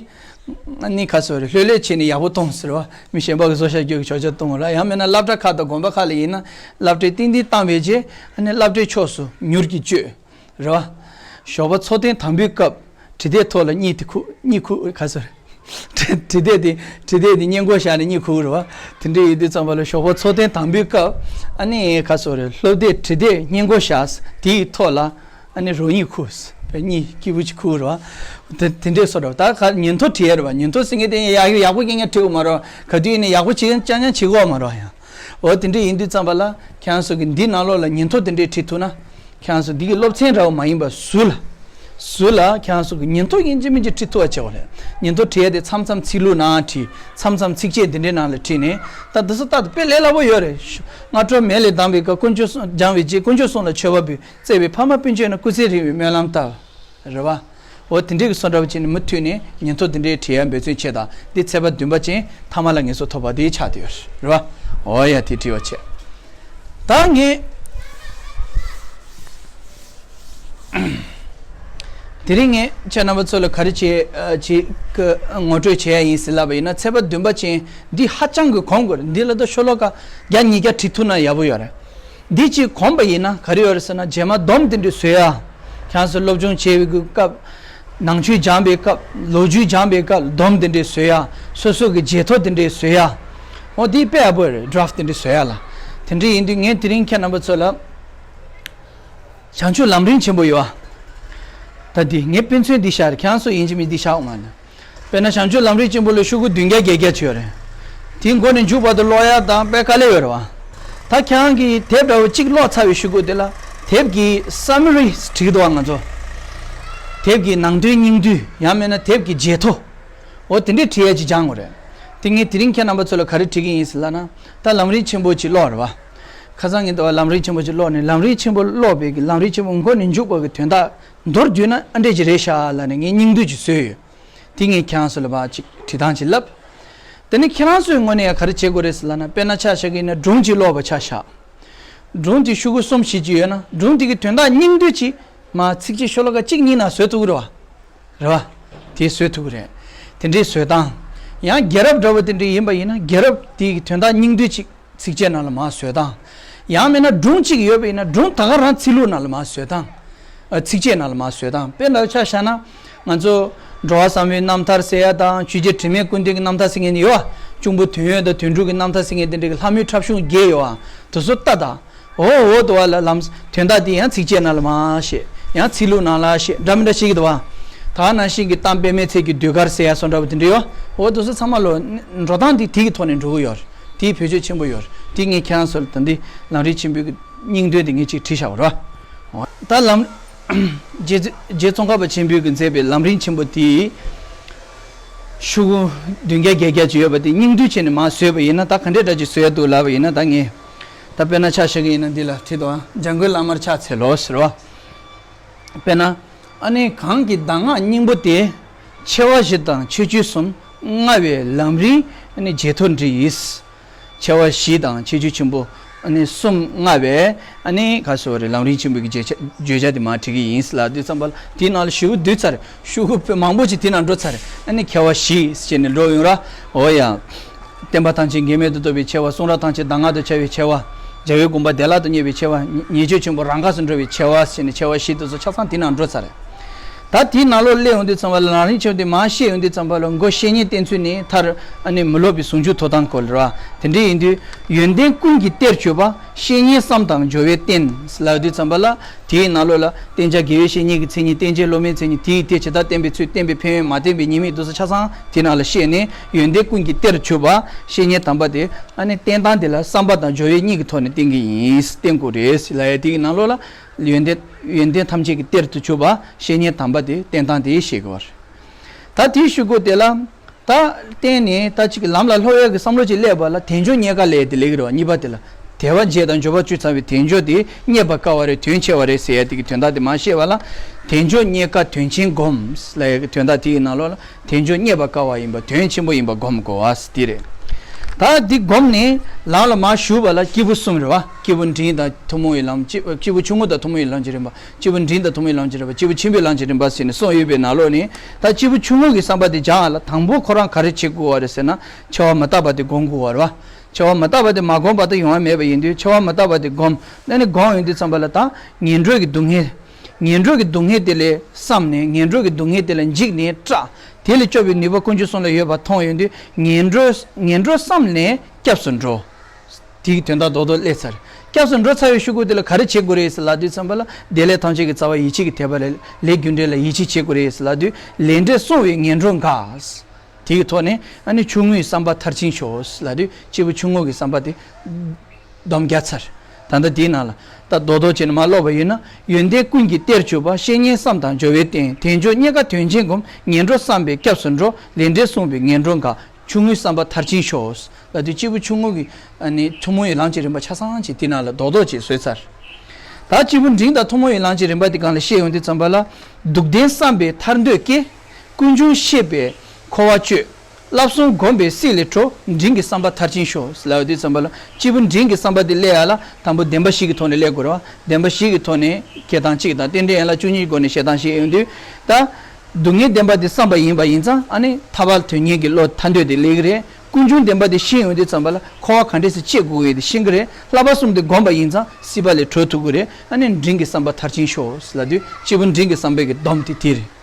ཨ་ནི་ག་ཟེར་རེད། ལྷོད་ལྷོད་བྱས་ནས་ཡག་པོ་གཏོང་ཟེར་བ། མི་གཞན་པ་གིས་བཟོས་བཞག་རྒྱུ་གི་ཞོགས་ཇ་གཏོང་ར། ཡང་མིན་ན་སློབ་གྲྭ་ཁག་དང་དགོན་པ་ཁག་ལ་ཡིན་ན་སློབ་གྲྭས་ཏིང་ཏིང་བཏང་བའི་རྗེས་ཨ་ནི་སློབ་གྲྭའི་ཕྱོགས་སུ་མྱུར་གྱིས་བསྐྱོད། རེད་བ། ཞོགས་པ་འཚོ་རྟེན་དང་པོའི་སྐབས་བྲིས་དེབ་ཐོག་ལ་གཉིད་དེ་ཁུག་གཉིད་ཁུག་ག་ཟེར་རེད། བྲིས་བྲིས་དེབ་དེ་བྲིས་དེབ་དེ་སྔས་མགོ་བཞག་ནས་གཉིད་ཁུག་རེད་བ། དེ་འདྲ་ཡིན་དུས་ཙམ་པ་ལ་ཞོགས་པ་འཚོ་རྟེན་དང་པོའི་སྐབས་ཨ་ནི་ག་ཟེར་རེད། སློབ་དེབ་བྲིས་དེབ་སྔས་མགོ་བཞག་དེའི་ཐོག་ལ། ཨ་ནི་རང་ཉིད་ཁུག་པའི་གཉིད་སྐྱིད་པོ་ཅིག་ཁུག་རེད་བ། དེ་དེ་འདྲས་བཟོ་འདྲ་བ། ད་ག་ཉིན་ཐོ་བྲིས་ཡ་རེད་བ། ཉིན་ཐོ་ཟེར་མཁན་དེ་ཡག་ཡག་པོ་རྐྱང་རྐྱང་བྲིས་དགོས་མ་རེད། ག་དུས་ཡིན་ནའི་ཡག་པོ་བྱེད་རྐྱང་རྐྱང་བྱེད་དགོས་མ་རེད་ཡང་། འོ་དེ་འདྲས་ཡིན་དུས་ཙམ་པ་ལ་ཁྱེད་རང་ཚོ་གི་འདི་ནང་ལོགས་ལ་ཉིན་ཐོ་དེ་འདྲས་བྲིས་ཐུབ་ན། ཁྱེད་རང་ཚོ་འདི་གི་སློབ་ཚན་འདྲ་བོ་མ་ཡིན་པ་སུ་ལ། སུ་ལ་ཁྱེད་རང་ཚོ་གི་ཉིན་ཐོ་ཡིན་གཅིག་མིན་གཅིག་བྲིས་ཐུབ་པ་བྱེད་དགོས་རེད། ཉིན་ཐོ་བྲིས་ཡ་དེ་མཚམས་མཚམས་ཚིག་ལྷུག་ནང་བྲིས། མཚམས་མཚམས་ཚིགས་བཅད་འདི་འདྲའི་ནང་ལ་བྲིས་ནས། ད་འདི་ཚོ་ལྟ་དུས་དཔེ་ལས་སླ་པོ་ཡོད་རེད། སྔ་དྲོ་མེ་ལས་ལྡང་བའི་སྐབས་དཀོན་མཆོག་གསུམ་སྦྱངས་པའི་རྗེས་དཀོན་མཆོག་གསུམ་ལ་མཆོད་པ་ཕུལ། བརྩེ་བའི་ཕ་མ་སྤུན་མཆེད་རྣམས་སྐུ་ཚེ་རིང་བའི་སྨོན་ལམ་བཏབ། རེད་བ། འོ་དེ་འདྲའི་གི་བཟོ་འདྲ་བོ་བྱས་ནས་མུ་མཐུད་ནས་ཉིན་ཐོ་དེ་འདྲའི་བྲིས་ཡ་འབད་བརྩོན་བྱེད་དང་། འདི་ཚེས་པ་བདུན་པ་ཅན་ཐ་མ་ལ་ངེས་སོ་ཐོབ་པ་དེའི་ཆ་དེ་ཡོད་རེད་བ། འོ་ཡ་དེ་བྲིས་པ་བྱས། ད་ངས་དེ་རིང་ངས་ཁྱེད་རྣམ་པ་ཚོ་ལ་ག་རེ་བྱེད་ཅིག་གི་ངོ་སྤྲོད་བྱེད་ཡ་ཡིན་ཟེར་ལབ་པ་ཡིན་ན། ཚེས་པ་བདུན་པ་ཅན་འདི་ཧ་ཅང་གི་གོམས་དགོས་རེད། འདི་ལ་ད་ཤོ་ལོ་ཀ་བརྒྱ་ཉིས་བརྒྱ་བྲིས་ཐུབ་ན་ཡག་པོ་ཡོད་རེད། འདི་གཅིག་གོམས་པ་ཡིན་ན་ག་རེ་ཡོད་རེད་ཟེར་ན། རྗེས་མ་སྡོམ་དེ་འདྲ་བཟོ་ཡ། ཁྱེད་ཚོ་སློབ་སྦྱོང་བྱེད་པའི་སྐབས། ནང་ཆོས་སྦྱངས་པའི་སྐབས། ལོ་རྒྱུས་སྦྱངས་པའི་སྐབས་སྡོམ་དེ་འདྲ་བཟོ་ཡ། སོ་སོ་གི་བརྗེད་ཐོ་དེ་འདྲ་བཟོ་ཡ། འོ་འདི་དཔེ་ཡག་པོ་རེད། ཌ་རབ་དེ་འདྲ་བཟོ་ཡ་ལ། དེ་འདྲ་ཡིན་དུས་ངས་དེ་རིང་ཁྱེད་རྣམ་པ་ཚོ་ལ། བྱང་ཆུབ་ལམ་རིམ་ཆེན་པོ་ཡོད་ཨ། ད་འདི་ངས་དཔེ་མཚོན་འདི་བཞག་རེད། ཁྱེད་ཚོ་ཡིན་གཅིག་མིན་གཅིག་བཞག་འོང་ང་ལ། དཔེར་ན་བྱང་ཆུབ་ལམ་རིམ་ཆེན་པོ་ལ་ཤོག་གུ་བདུན་བརྒྱ་བརྒྱད་བརྒྱ་ཅིག་ཡོད་རེད། དེའི་མགོ་ནས་མཇུག་བར་དུ་ཀློག་ཡ་དང་དཔེ་དཀའ་ལས་ཡོད་རེད་བ། ད་ཁྱེད་རང་གིས་དེབ་འདྲ་བོ་གཅིག་ཀློག་ཚར་བའི་ཤོག་གུ་དེ་ལ་དེབ་ཀྱི་སམ་མ་རི་བྲིས་འདུག་བ་ང་ཚོ། དེབ་ཀྱི་ནང་དོན་སྙིང་བསྡུས། ཡང་མིན་ན་དེབ་ཀྱི་བརྗེད་ཐོ། འོ་དེ་འདྲས་བྲིས་ཡ་ཅིག་སྦྱང་དགོས་རེད། དེ་ངས་དེ་རིང་ཁྱེད་རྣམ་པ་ཚོ་ལ་ག་རེ་བྲིས་ཀྱི་ཡིན་ཟེར་ལབ་ན། ད་ལམ་རིམ་ཆེན་པོ་ཅིག་ཀློག་རེད་བ། ཁ་སང་ངས་འདི་བ་ལམ་རིམ་ཆེན་པོ་ཅིག་ཀློག་ནས། ལམ་རིམ་ཆེན་པོ་ཀློག་པའི་གི་ལམ་རིམ་ཆེན་པོ་མགོ་ནས་མཇུག་བར་གྱི་དོན་དག་མདོར་བསྡུས་ན་ཨ་འདྲས་ཅིག་རེད་ཤག་ལབ་ནས་ངས་སྙིང་བསྡུས་ཅིག་བཟོས་ཡོད། དེ་ངས་ཁྱེད་རང་ཚོ་ལ་ཕར་ཅིག་བྲིས་སྟངས་ཅིག་ལབ། དེ་ནས་ཁྱེད་རང་ཚོའི་ངོས་ནས་ཡང་ག་རེ་བྱེད་དགོས་རེད་ཟེར་ལབ་ན། དཔེར་ན་ཆ་བཞག་གི་ཡིན་ན་སྒྲུང་ཅིག་ཀློག་པ་ཆ་བཞག། སྒྲུང་དེ་ཤོག་གུ་གསུམ་བཞི་ཅིག་ཡོད་ན། སྒྲུང་དེ་གི་དོན་དག་སྙིང་བསྡུས་ཅིག་མར་ཚིགས་བཅད་ཤོ་ལོ་ཀ་གཅིག་གཉིས་ནང་བཟོ་ཐུབ་ཀྱི་རེད་བ། རེད་བ། དེ་བཟོ་ཐུབ་ཀྱི་རེད། དེ་འདྲའི་བཟོ་སྟངས། ཡང་རྒྱལ་རབས་འདྲ་བོ་དེ་འདྲ་ཡིན་པ་ཡིན་ན། རྒྱལ་རབས་དེ་གི་དོན་དག་སྙིང་བསྡུས་ཅིག་ཚིགས་བཅད་ནང་ལ་མར་བཟོ་སྟངས། ཡང་མིན་ན་སྒྲུང་གཅིག་ཡོད་པ་ཡིན་ན། སྒྲུང་ད་ག་རང་ཚིག་ལྷུག་ནང་ལ་མར་བཟོ་སྟངས། ཨ། ཚིགས་བཅད་ནང་ལ་མར་བཟོ་སྟངས། དཔེར་ན་ཆ་བཞག་ན། ང་ཚོ་འགྲོ་བ་བསམ་ཡས་རྣམ་ཐར་ཟེར་ཡ་དང་ཆོས་རྒྱལ་དྲི་མེད་ཀུན་ལྡན་གྱི་རྣམ་ཐར་ཟེར་མཁན་ཡོད་བ། གཅུང་པོ་དོན་ཡོད་དང་དོན་གྲུབ་ཀྱི་རྣམ་ཐར་ཟེར་མཁན་དེ་འདྲ་གི་ལྷ་མོའི་འཁྲབ་གཞུང་བརྒྱད་ཡོད་བ། དེ་ཚོ་ལྟ་དང་། འོ་འོ་དུ་བ་ལ་ལམ་དོན་དག་དེ་ཡང་ཚིགས་བཅད་ནང་ལ་མ་བཤད། ཡང་ཚིག་ལྷུག་ནང་ལ་བཤད། འདྲ་མི་འདྲ་བཤད་ཀྱི་འདུག་བ། ད་ནང་བཞིན་གྱི་གཏམ་དཔེ་མའི་ཚིག་གི་ཟློས་གར་ཟེར་ཡ་སོགས་འདྲ་བོ་དེ་འདྲ་ཡོད། འོ་དེ་ཚོ་ཚང་མ་ལོ་འགྲོ་སྟངས་དེ་དེ་གི་ཐོག་ནས་འགྲོ་གི་ཡོད་རེད། དེའི་བེད་སྤྱོད་ཆེན་པོ་ཡོད་རེད། དེ་ངས་ཁྱེད་རང་ཚོ་ལ་ད་འདི་ལམ་རིམ་ཆེན་པོའི་གི་སྙིང་དོན་དེ་ངས་ཅིག་བྲིས་བཞག་པ་རེད་བ། འོ་ད་ལམ་རྗེ་རྗེ་ཙོང་ཁ་པ་ཆེན་པོས་གི་མཛད་པའི་ལམ་རིམ་ཆེན་པོ་དེའི་ཤོག་གུ་བདུན་བརྒྱ་བརྒྱད་བརྒྱ་ཅིག་ཡོད་པ་དེ་སྙིང་བསྡུས་བྱས་ནས་མར་བཟོས་པ་ཡིན་ན། ད་ག་འདྲས་འདྲ་ཅིག་བཟོས་ཡ་འདུག་ལབ་པ་ཡིན་ན། ད་ངས་ད་དཔེར་ན་ཆ་བཞག་གི་ཡིན་ན་འདི་ལ་བྲིས་འདུག་ཨ། འཇམ་མགོན་བླ་མར་ཕྱག་འཚལ་ལོ་ཟེར་བ། དཔེར་ན། ཨ་ནི་གང་གི་གདམས་ངག་སྙིང་པོ་དེ། ཆེ་བ་བཞི་དང་ཁྱད་ཆོས་གསུམ། མངའ་བའི་ལམ་རིམ་ཨ་ནི་བརྗེད་ཐོར་འབྲི་ཡིས། ཆེ་བ་བཞི་དང་ཁྱད་ཆོས་ཆེན་པོ་ཨ་ནི་གསུམ་མངའ་བའི་ཨ་ནི་ག་སོ་རེ་ལམ་རིམ་ཆེན་པོའི་གི་བརྗོད་བྱ་བརྗོད་བྱ་དེ་མར་བྲིས་ཀྱི་ཡིན་ལབ་དུས་ཙམ་པ་ལ། དེའི་ནང་ལ་ཤོག་གུ་བསྡུས་ཚར། ཤོག་གུ་མང་པོ་ཅིག་དེ་ནང་འགྲོ་ཚར། ཨ་ནི་ཆེ་བ་བཞི་ཟེར་ནས་འགྲོ་ཡོང་ར། འོ་ཡ། བསྟན་པ་ཐམས་ཅད་འགལ་མེད་དུ་རྟོགས་པའི་ཆེ་བ། གསུང་རབ་ཐམས་ཅད་གདམས་ངག་ཏུ་འཆར་བའི་ཆེ་བ། རྒྱལ་བའི་དགོངས་པ་བདེ་བླག་ཏུ་རྙེད་པའི་ཆེ་བ། ཉེས་སྤྱོད་ཆེན་པོ་རང་འགགས་སུ་འགྲོ་བའི་ཆེ་བ་ཟེར་ནས་ཆེ་བ་བཞི་དེ་ཚོ་ཆ་ཚང་དེ་ནང་འགྲོ་ཚར། ད་དེའི་ནང་ལོགས་སླེབས་ཡོང་དུས་ཙམ་པ་ལ་ལམ་རིམ་ཆེན་པོ་དེ་མར་བཤད་ཡོང་དུས་ཙམ་པ་ལ་མགོ་བཤེས་གཉེན་བསྟེན་ཚུལ་ནི་མཐར་ཨ་ནི་མི་སློབ་པའི་ཟུང་འཇུག་ཐོབ་ཐང་སྐོར་ལ་རེད་བ། དེ་འདྲ་ཡིན་དུས་ཡོན་ཏན་ཀུན་གྱི་གཏེར་གྱུར་པ། བཤེས་གཉེན་བསམ་དང་སྦྱོར་བས་བསྟེན་ལབ་དུས་ཙམ་པ་ལ། དེའི་ནང་ལོགས་ལ་བསྟེན་བྱ་དགེ་བའི་བཤེས་གཉེན་གྱི་མཚན་ཉིད། བསྟེན་བྱའི་སློབ་མའི་མཚན་ཉིད། དེ་ཡི་གཏེར་ཇི་ལྟར་བསྟེན་པའི་ཚུལ། བསྟེན་པའི་ཕན་ཡོན། མ་བསྟེན་པའི་ཉེས་དམིགས། དེ་ཚོ་ཆ་ཚང་དེ་ནང་ལ་བཤད་ནས། ཡོན་ཏན་ཀུན་གྱི་གཏེར་གྱུར་པ། བཤེས་གཉེན་དམ་པ་དེ་ཨ་ནི་བསྟེན་སྟངས་དེ་ལ་བསམ་པ་དང་སྦྱོར་བའི་གཉིས་ཀྱི་ཐོག་ནས་བསྟེན་གྱི་ཡིན། བསྟེན་དགོས་རེད་ལབ་ཡ་དེ་གི་ནང་ལོགས་ལ། ཡོན་ཏན་ཡོན་ཏན་ཐམས་ཅད་ཀྱི་གཏེར་དུ་གྱུར་པ། བཤེས་གཉེན་དམ་པ་དེ་བསྟེན་སྟངས་དེ་བཤད་དགོས་པ་རེད། ད་དེའི་ཤོག་གུ་དེ་ལ། ད་བསྟེན་ནས་ད་ཅིག་ལམ་ལ་སློབ་ཡ་གི་བསམ་བློ་ཅིག་སླེབས་པ་ལ། དལ་འབྱོར་རྙེད་དཀའ་ལབ་ཡ་དེ་སླེབས་ཀྱི་རེད་བ། གཉིས་པ་དེ་ལ། དལ་བ་བརྒྱད་དང་འབྱོར་པ་བཅུ་ཚང་བའི་དལ་འབྱོར་དེ་རྙེད་པར་དཀའ་བ་རེད། དོན་ཆེ་བ་རེད་ཟེར་ཡ་དེ་གི་དོན་དག་དེ་མར་བཤད་པ་ལ། དལ་འབྱོར་རྙེད་དཀའ་དོན་ཆེན་བསྒོམ་ལབ་ཡ་གི་དོན་དག་དེ་ཡི་ནང་ལོགས་ལ། དལ་འབྱོར་རྙེད་པར་དཀའ་བ་ཡིན་པ། དོན་ཆེན་པོ་ཡིན་པ་སྒོམ་དགོས་པ་དེ་རེད། ད་འདི་བསྒོམས་ནས་ལམ་ལ་མར་ཞུགས་པ་ལ་སྐྱེས་བུ་གསུམ་རེད་བ། སྐྱེས་བུ་འབྲིང་དང་ཐུན་མོང་བའི་ལམ། སྐྱེས་སྐྱེས་བུ་ཆུང་ངུ་དང་ཐུན་མོང་བའི་ལམ་གྱི་རིམ་པ། སྐྱེས་བུ་འབྲིང་དང་ཐུན་མོང་བའི་ལམ་གྱི་རིམ་པ། སྐྱེས་བུ་ཆེན་པོའི་ལམ་གྱི་རིམ་པ་ཟེར་ནས་གསུངས་ཡོད་པའི་ནང་ལོགས་ནས། ད་སྐྱེས་བུ་ཆུང་ངུ་གི་བསམ་པ་དེ་སྦྱང་བ་ལ་དང་པོ་ཁོ་རང་ག་རེ་བྱེད་དགོས་པ་རེད་ཟེར་ན། འཆི་བ་མི་རྟག་པ་དེ་བསྒོམ་དགོས་པ་རེད་བ། འཆི་བ་མི་རྟག་པ་དེ་མ་བསྒོམ་པ་དེ་ཡོང་བ་མེད་པ་ཡིན་དུས། འཆི་བ་མི་རྟག་པ་དེ་བསྒོམ། ཨ་ནི་བསྒོམ་ཡོང་དུས་ཙམ་པ་ལ་ད་ངན་འགྲོ་གི་སྡུག་བསྔལ། ངན་འགྲོ་གི་སྡུག་བསྔལ་དེ་ལས་བསམས་ནས། ངན་འགྲོ་གི་སྡུག་བསྔལ་དེ་ལས་འཇིགས་ནས་སྐྲག། དེ་ལས་སྐྱོབ་པའི་ནུས་པ་དཀོན་མཆོག་གསུམ་ལ་ཡོད་པ་མཐོང་ཡོང་དུས། ངན་འགྲོ་ངན་འགྲོ་བསམས་ནས་སྐྱབས་སུ་འགྲོ། དེའི་དོན་དག་རྡོག་རྡོག་སླེབས་ཚར། སྐྱབས་སུ་འགྲོ་ཚར་བའི་ཤོག་གུ་དེ་ལ་ག་རེ་བྱེད་དགོས་རེད་ཟེར་ལབ་དུས་ཙམ་པ་ལ། བདེ་ལེགས་ཐམས་ཅད་ཀྱི་རྩ་བ་ཡིད་ཆེས་ཀྱི་དད་པ་ལས། ལས་རྒྱུ་འབྲས་ལ་ཡིད་ཆེས་བྱེད་དགོས་རེད་ཟེར་ལབ་དུས། ལས་འབྲས་བསྲུང་བའི་ངན་འགྲོ་འགག། དེའི་ཐོག་ནས་ཨ་ནི་ཆུང་ངུའི་བསམ་པ་མཐར་ཕྱིན་ཤོག་ལབ་དུས། སྐྱེས་བུ་ཆུང་ངུ་གི་བསམ་པ་དེ་སྡོམ་རྒྱག་ཚར། ད་ལྟ་དེའི་ནང་ལ་ད་རྡོག་རྡོག་བྱས་ནས་མར་ཀློག་པ་ཡིན་ན། ཡོན་ཏན་ཀུན་གྱི་གཏེར་གྱུར་པ། བཤེས་གཉེན་བསམ་དང་སྦྱོར་བས་བསྟེན། དལ་འབྱོར་རྙེད་དཀའ་དོན་ཆེན་བསྒོམ། ངན་འགྲོ་བསམས་པས་སྐྱབས་སུ་འགྲོ། ལས་འབྲས་བསྲུང་བའི་ངན་འགྲོ་འགག། ཆུང་ངུའི་བསམ་པ་མཐར་ཕྱིན་ཤོག་ལབ་དུས། སྐྱེས་བུ་ཆུང་ངུ་གི་ཨ་ནི་ཐུན་མོང་བའི་ལམ་གྱི་རིམ་པ་ཆ་ཚང་ཅིག་དེ་ནང་ལ་རྡོག་རྡོག་ཅིག་བཟོས་ཚར། ད་སྐྱེས་བུ་འབྲིང་དང་ཐུན་མོང་བའི་ལམ་གྱི་རིམ་པ་དེ་སྒང་ལ་བཤད་ཡོང་དུས་ཙམ་པ་ལ། སྡུག་བདེན་བསམ་པས་ཐར་འདོད་སྐྱེ། ཀུན་འབྱུང་ཤེས་པས་འཁོར་བ་གཅོད། བསླབ་གསུམ་བསྒོམས་པས་སྲིད་ལས་གྲོལ། འབྲིང་གི་བསམ་པ་མཐར་ཕྱིན་ཤོག་ལབ་དུས་ཙམ་པ་ལ། སྐྱེས་བུ་འབྲིང་གི་བསམ་པ་དེ་སླེབས་ཡ་ལ་དང་པོ་བདེན་པ་བཞི་གི་ཐོག་ནས་སླེབས་དགོས་རེད་བ། བདེན་པ་བཞི་གི་ཐོག་ནས་བྱེད་སྟངས་གཅིག་དང་། རྟེན་འབྲེལ་ཡན་ལག་བཅུ་གཉིས་སྒོ་ནས་བྱེད་སྟངས་བཤད་ཡོང་དུས། ད་སྡུག་བསྔལ་བདེན་པ་དེ་བསམ་པ་ཡིན་པ་ཡིན་ཙང་། ཨ་ནི་ཐར་པ་དོན་གཉེར་གྱི་བློ་ཐར་འདོད་དེ་སླེབས་ཀྱི་རེད། ཀུན་འབྱུང་བདེན་པ་དེ་ཤེས་ཡོང་དུས་ཙམ་པ་ལ། འཁོར་བ་ག་འདྲས་སེ་གཅོད་དགོས་ཀྱི་ཡོད་དེ་ཤེས་ཀྱི་རེད། བསླབ་པ་གསུམ་དེ་བསྒོམས་པ་ཡིན་ཙང་སྲིད་པ་ལས་གྲོལ་ཐུབ་ཀྱི་རེད། ཨ་ནི་འབྲིང་གི་བསམ་པ་མཐར་ཕྱིན་ཤོག་ལབ་དུས། སྐྱེས་བུ་འབྲིང་གི་བསམ་པའི་གི་སྡོམ་དེ་དེ་རེད།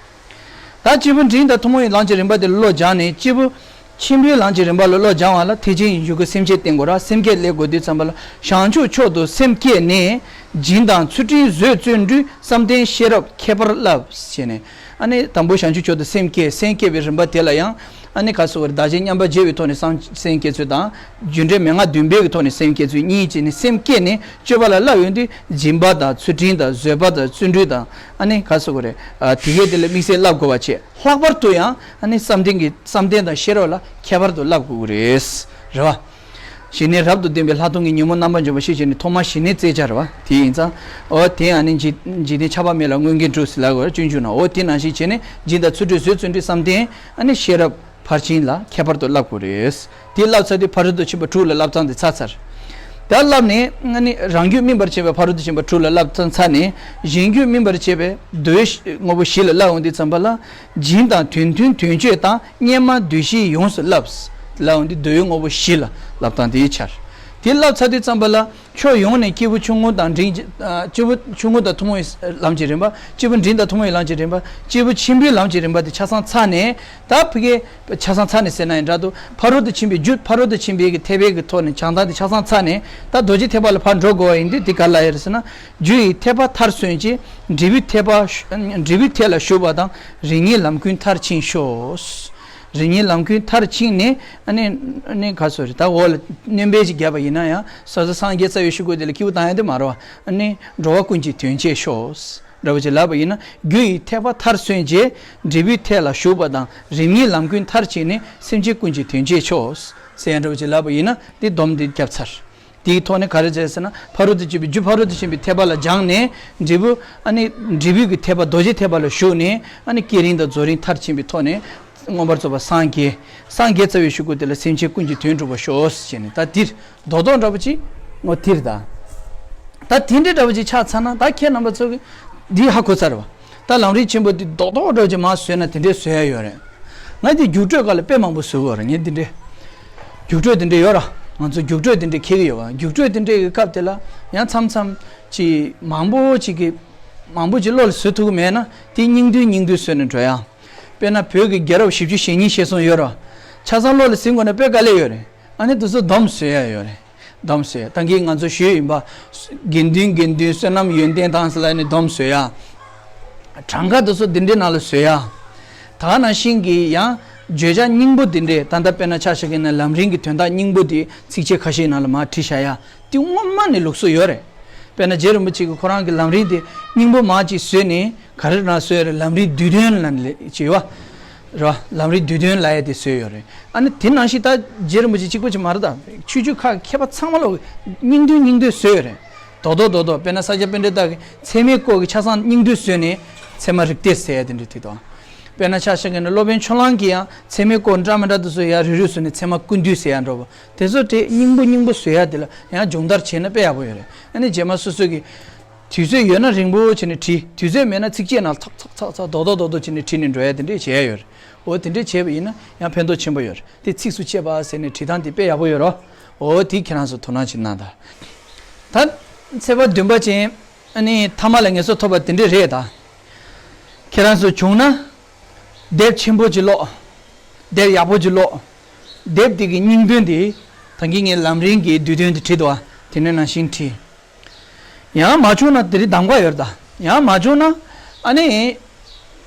ད་སྐྱེས་བུ་འབྲིང་དང་ཐུན་མོང་བའི་ལམ་གྱི་རིམ་པ་དེ་བློ་སྦྱངས་ནས། སྐྱེས་བུ་ཆེན་པོའི་ལམ་གྱི་རིམ་པ་ལ་བློ་སྦྱང་བ་ལ་ཐེག་ཆེན་ཡུལ་གྱི་སེམས་བསྐྱེད་བསྟེན་དགོས་ར། སེམས་བསྐྱེད་སླེབས་དགོས་དུས་ཙམ་པ་ལ། བྱང་ཆུབ་མཆོག་ཏུ་སེམས་བསྐྱེད་ནས། སྦྱིན་དང་ཚུལ་ཁྲིམས་བཟོད་བརྩོན་འགྲུས། བསམ་གཏན་ཤེས་རབ་ཁྱད་པར་བསླབ་ཞེས་ནས། ཨ་ནི་དང་པོ་བྱང་ཆུབ་མཆོག་ཏུ་སེམས་བསྐྱེད། སེམས་བསྐྱེད་པའི་རིམ་པ་དེ་ལ་ཡང་། ཨ་ནི་ག་སོགས་པར་བདག་གཞན་མཉམ་པར་བརྗེ་བའི་ཐོག་ནས་སེམས་བསྐྱེད་ཚུལ་དང་། རྒྱུ་འབྲས་མན་ངག་བདུན་པའི་གི་ཐོག་ནས་སེམས་བསྐྱེད་ཚུལ་གཉིས་བྱས་ནས་སེམས་བསྐྱེད་ནས་སྤྱོད་པ་ལ་བསླབ་ཡོང་དུས། སྦྱིན་པ་དང་ཚུལ་ཁྲིམས་དང་བཟོད་པ་དང་བརྩོན་འགྲུས་དང་། ཨ་ནི་ག་སོགས་པ་རེད། ཨ་དེ་གས་དེ་ལ་དམིགས་བསལ་བསླབ་དགོས་པ་བྱས། ལྷག་པར་དུ་ཡང་ཨ་ནི་བསམ་གཏན་གྱི་བསམ་གཏན་དང་ཤེས་རབ་ལ་ཁྱད་པར་དུ་བསླབ་དགོས་ཀྱི་རེད། རེད་བ། ཞི་གནས་རབ་ཏུ་ལྡན་པའི་ལྷག་མཐོང་གི་ཉོན་མོངས་རྣམ་པར་འཇོམས་པ་ཞེས་བྱས་ནས་ཐོག་མར་ཞི་གནས་རྩེ་བྱ་རེད་བ། དེ་ཡིན་ཙང་། འོ་དེ་ཨ་ནི་འཇིག་འཇིག་རྟེན་ཆགས་པ་མེད་ལ་མངོན་དགའི་འབྲས་བུ་ཟེར་ལབ་དགོས་རེད། སྤྱོད་འཇུག་ནང་། འོ་དེ་ནང་བཞིན་བྱས་ནས་སྦྱིན་དང་ཚུལ་ཁྲིམས་བཟོད་བརྩོན་འགྲུས་བསམ་གཏན། ཨ་ནི་ཤེས་རབ་ཕར་ཕྱིན་ལ་ཁྱད་པར་དུ་བསླབ་དགོས་རེད། དེ་བསླབ་ཚར་དུས་ཕ་རོལ་ཏུ་ཕྱིན་པ་དྲུག་ལ་བསླབ་སྟངས་དེ་ཚར་ཚར། ད་བསླབས་ནས་ཨ་ནི་རང་རྒྱུད་སྨིན་པར་བྱེད་པའི་ཕ་རོལ་ཏུ་ཕྱིན་པ་དྲུག་ལ་བསླབ་སྟངས་ཚར་ནས། གཞན་རྒྱུད་སྨིན་པར་བྱེད་པའི་འདུལ་བའི་དངོས་པོ་བཞི་ལ་བསླབ་ཡོང་དུས་ཙམ་པ་ལ། སྦྱིན་དང་དོན་མཐུན་དོན་སྤྱོད་དང་། སྙན་སྨྲ་འདུ་ཤེས་ཡོངས་སུ་བསླབ། ལབ་ཡོང་དུས་འདུལ་བའི་དངོས་པོ་བཞི་ལ་བསླབ་སྟངས་དེ་འཆར། དེ་བསླབ་ཚར་དུས་ཙམ་པ་ལ་ཕྱོགས་ཡོངས་ནས་སྐྱེས་བུ་ཆུང་ངུ་དང་འབྲིང་། སྐྱེས་བུ་ཆུང་ངུ་དང་ཐུན་མོང་བའི་ལམ་གྱི་རིམ་པ། སྐྱེས་བུ་འབྲིང་དང་ཐུན་མོང་བའི་ལམ་གྱི་རིམ་པ། སྐྱེས་བུ་ཆེན་པོའི་ལམ་གྱི་རིམ་པ་དེ་ཆ་ཚང་ཚར་ནས། ད་ཕ་གི་ཆ་ཚང་ཚར་ནས་ཟེར་ན་ཡང་འདྲ་འདུག་ཕ་རོལ་ཏུ་ཕྱིན་པའི་རྒྱུ། ཕ་རོལ་ཏུ་ཕྱིན་པའི་གི་ཐེག་པའི་གི་ཐོག་ནས་སྦྱང་སྟངས་དེ་ཆ་ཚང་ཚར་ནས། ད་རྡོ་རྗེ་ཐེག་པ་ལ་ཕར་འགྲོ་དགོས་པ་ཡིན་དུས། དེ་ག་རེ་ལབ་ཡོད་རེད་ཟེར་ན། རྒྱུ་ཡི་ཐེག་པ་མཐར་སོན་ཅིང་། འབྲས་བུའི་ཐེག་པ། འབྲས་བུའི་ཐེག་ལ་ཞུགས་པ་དང་། རིམ་གཉིས་ལམ་ཀུན་མཐར་ཕྱིན་ཤོག་རིམ་གཉིས་ལམ་ཀུན་མཐར་ཕྱིན་ནས། ཨ་ནི་ཨ་ནི་ག་རེ་ཟེར་རེད། ད་འོག་ལ་སྣོན་པ་ཅིག་བརྒྱབ་པ་ཡིན་ན་ཡང་། ས་ས་སངས་རྒྱས་རྩ་བའི་ཆོས་སྐུ་དེ་ལ་སྐྱེས་བུ་བཏང་ཡ་དེ་མ་རེད་པ། ཨ་ནི་འགྲོ་བ་ཀུན་གྱི་དོན་བྱེད་ཤོག་འདྲ་བོ་ཅིག་ལབ་པ་ཡིན་ན། རྒྱུ་ཡི་ཐེག་པ་མཐར་སོན་རྗེས། འབྲས་བུའི་ཐེག་ལ་ཞུགས་པ་དང་། རིམ་གཉིས་ལམ་ཀུན་མཐར་ཕྱིན་ནས། སེམས་ཅན་ཀུན་གྱི་དོན་བྱེད་ཤོག་ཟེར་ཡ་འདྲ་བོ་ཅིག་ལབ་པ་ཡིན་ན། དེ་སྡོམ་དེ་བརྒྱབ་ཚར། དེའི་ཐོག་ནས་ག་རེ་བྱས་ཟེར་ན། ཕ་རོལ་ཏུ་ཕྱིན་པའི་རྒྱུ། ཕ་རོལ་ཏུ་ཕྱིན་པའི་ཐེག་པ་ལ་སྦྱངས་ནས། འབྲས་བུ། ཨ་ནི་འབྲས་བུའི་གི་ཐེག་པ། རྡོ་རྗེ་ཐེག་པ་ལ་ཞུགས་ནས། ཨ་ནི་བསྐྱེད་རིམ་དང་རྫོགས་རིམ་མཐར་ཕྱིན་པའི་ཐོག་ནས། མངོན་པར་རྫོགས་པར་སངས་རྒྱས། སངས་རྒྱས་རྩ་བའི་ཆོས་སྐུ་དེ་ལ། སེམས་ཅན་ཀུན་གྱི་དོན་འགྲུབ་པར་ཤོག་ཟེར་ནས། ད་འདིར་རྡོག་རྡོག་འདྲ་པོ་ཅིག་འོ་དེ་རེད་ད། ད་དེ་འདྲའི་འདྲ་པོ་ཅིག་ཆགས་ཚར་ན། ད་ཁྱེད་རྣམ་པ་ཚོ་གིས་འདི་ཧ་གོ་ཚར་བ། ད་ལམ་རིམ་ཆེན་པོ་འདི་རྡོག་རྡོག་འདྲ་པོ་ཅིག་མར་བཟོས་ན་དེ་འདྲའི་བཟོ་ཡ་ཡོད་རེད། ང་འདི་རྒྱུགས་སྤྲོད་སྐབས་ལ་དཔེ་མང་པོ་བཟོ་གི་ཡོད་རེད། ངས་འདི་འདྲའི་རྒྱུགས་སྤྲོད་འདི་འདྲའི་ཡོད་ར། ང་ཚོ་རྒྱུགས་སྤྲོད་འདི་འདྲའི་འཁྱེར་གི་ཡོད་པ། རྒྱུགས་སྤྲོད་འདི་འདྲའི་གི་སྐབས་དེ་ལ་ཡང་མཚམས་མཚམས་ཅིག་མང་པོ་ཅིག་གི། མང་པོ་ཅིག་བློ་ལ་བཟོ་ཐུབ་ཀྱི་མེད་ན། དེ་སྙིང་བསྡུས་སྙིང་བསྡུས་བཟོས་ནས་འགྲོ་ཡ། དཔེར་ན་བོད་ཀྱི་རྒྱལ་རབས་བཞི་བཅུ་ཞེ་གཉིས་ཞེས་གསུངས་ཡོད་ར། ཆ་ཚང་བློ་ལ་ཟིན་དགོས་ན་དཔེ་དཀའ་ལས་ཡོད་རེད། ཨ་ནི་དེ་ཚོ་སྡོམ་བཟོ་ཡ་ཡོད་རེད། སྡོམ་བཟོ་ཡ། ད་གིན་ང་ཚོ་ཞུས་ཡིན་པ། དགེ་འདུན་དགེ་འདུན་བསོད་ནམས་ཡོན་ཏན་དང་ཟེར་ལབ་ནས་སྡོམ་བཟོ་ཡ། གྲངས་ཀ་དེ་ཚོ་འདི་འདྲའི་ནང་ལ་བཟོ་ཡ། ད་ག་ནང་བཞིན་གྱི་ཡང་བརྗོད་བྱ་སྙིང་པོ་འདི་འདྲའི། ད་ལྟ་དཔེར་ན་ཆ་བཞག་གི་ན། ལམ་རིམ་གྱི་དོན་དག་སྙིང་པོ་འདི་ཚིགས་བཅད་ཁ་ཤས་ནང་ལ་མར་བྲིས་བཞག་ཡ། དེ་སྔོན་མ་ནས་ལུགས་སྲོལ་ཡོད་རེད། དཔེར་ན་རྗེ་རིན་པོ་ཆེ་གིས་ཁོ་རང་གི་ལམ་རིམ་དེ་སྙིང་པོ་མར་ཅིག་བཟོས་ནས། ག་རེ་ནང་བཟོས་ཡོད་རེད། ལམ་རིམ་བསྡུས་དོན་ལབ་ནས་ཅིག་ཡོད་པ་རེད་པ། ལམ་རིམ་བསྡུས་དོན་ལབ་ཡ་དེ་བཟོས་ཡོད་རེད། ཨ་ནི་དེ་ནང་བཞིན་ད་རྗེ་རིན་པོ་ཆེ་གཅིག་པོ་ཅིག་མ་རེད་ད། ཆོས་བརྒྱུད་ཁག་མཁས་པ་ཚང་མ་ལོག་སྙིང་བསྡུས་སྙིང་བསྡུས་བཟོས་ཡོད་རེད། རྡོག་རྡོག་རྡོག་རྡོག་དཔེར་ན་ས་སྐྱ་པཎྜི་ཏ་གིས་ཚད་མའི་སྐོར་གྱི་ཆ་ཚང་སྙིང་བསྡུས་བཟོས་ནས་ཚད་མ་རིགས་གཏེར་ཟེར་ཡ་དེ་འདྲ་བྲིས་འདུག་དཔེར་ན་ཆ་བཞག་གི་ན་སློབ་དཔོན་ཕྱོགས་གླང་གིས་ཡང་ཚད་མའི་སྐོར་འདྲ་མི་འདྲ་དེ་ཚོ་ཡར་རེ་རེ་བཟོས་ནས་ཚད་མ་ཀུན་བསྡུས་ཟེར་ཡ་འདྲ་པོ། དེ་ཚོ་དེ་སྙིང་པོ་སྙིང་པོ་བཟོ་ཡ་དེ་ལ་ཡང་སྦྱོང་བརྡར་བྱས་ན་དཔེ་ཡག་པོ་ཡོད་རེད། ཨ་ནི་རྗེས་མ་སོ་སོ་གི་དུས་ཚོད་ཡོད་ན་རིང་པོ་བྱས་ནས་བྲིས། དུས་ཚོད་མེད་ན་ཚིགས་བཅད་ནང་ལ་ཚག་ཚག་ཚག་ཚག་རྡོག་རྡོག་རྡོག་རྡོག་བྱས་ནས་བྲིས་ནས་འགྲོ་ཡ་དེ་འདྲས་བྱེད་ཡ་ཡོད་རེད། འོ་དེ་འདྲས་བྱས་པ་ཡིན་ན་ཡང་ཕན་ཐོགས་ཆེན་པོ་ཡོད་རེད། དེ་ཚིགས་སུ་བཅད་པ་ཟེར་ནས་བྲིས་སྟངས་དེ་དཔེ་ཡག་པོ་ཡོད་རེད། འོ་དེ་ཁྱེད་རང་ཚོ་དོ་སྣང་ཅིག་གནང་དང་། ད་ཚེས་པ་བདུན་པ་ཅན། ཨ་ནི་ཐ་མ་ལ་ངལ་གསོ་ཐོབ་པ་དེ་འདྲས་རེད་ད། ཁྱེད་རང་ཚོ་བྱུང་ན། དེབ་ཆེན་པོ་ཅིག་ཀློག་དེབ་ཡག་པོ་ཅིག་ཀློག་དེབ་དེ་གི་སྙིང་དོན་དེ། ད་གིན་ངས་ལམ་རིམ་གྱི་བསྡུས་དོན་དེ་བྲིས་འདུག་པ། དེ་ནས་ནང་བཞིན་བྲིས། ཡང་མ་བྱུང་ན་དེ་རིང་གདམ་ག་ཡོད་རེད་ད། ཡང་མ་བྱུང་ན། ཨ་ནི།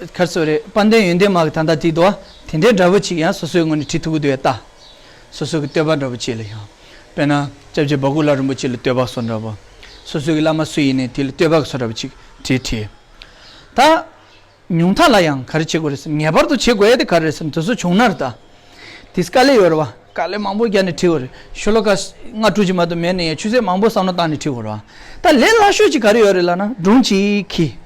ག་རེ་ཟེར་རེད། དཔལ་ལྡན་ཡོན་ཏན་མ་གི་ད་ལྟ་བྲིས་འདུག་པ། དེ་འདྲའི་འདྲ་པོ་ཅིག་ཡང་སོ་སོའི་ངོས་ནས་བྲིས་ཐུབ་ཀྱི་འདུག་ཡ་ལྟ། སོ་སོ་གི་བསྟོད་པ་འདྲ་པོ་ཅིག་ལ་ཡང་། དཔེར་ན་སྐྱབས་རྗེ་འབའ་ཁུག་ལྷ་རིན་པོ་ཆེ་ལ་བསྟོད་པ་སོགས་འདྲ་པོ། སོ་སོ་གི་བླ་མ་སུ་ཡིན་ནའི་དེ་ལ་བསྟོད་པ་སོགས་འདྲ་པོ་ཅིག་བྲིས་བྲིས། ད། ཉུང་མཐའ་ལ་ཡང་ག་རེ་བྱེད་དགོས་རེད་ཟེར། ངེས་པར་དུ་བྱེད་དགོས་ཡ་དེ་ག་རེ་རེད་ཟེར་ན། དེ་ཚོ་བྱུང་ན་རེད་ད། དེ་དཀའ་ལས་ཡོད་རེད་པ། དཀའ་ལས་མང་པོ་བརྒྱབ་ནས་བྲིས་པ་རེད། ཤོ་ལོ་ཀ་ལྔ་དྲུག་ཅིག་མ་གཏོགས་མེད་ནའི་ཡང་ཆུ་ཚོད་མང་པོ་བསམ་བློ་བཏང་ནས་བྲིས་པ་རེད་པ། ད་ལས་སླ་ཤོས་ཅིག་ག་རེ་ཡོད་རེད་ལབ་ན། སྒྲུང་ཅིག་འཁྱེར།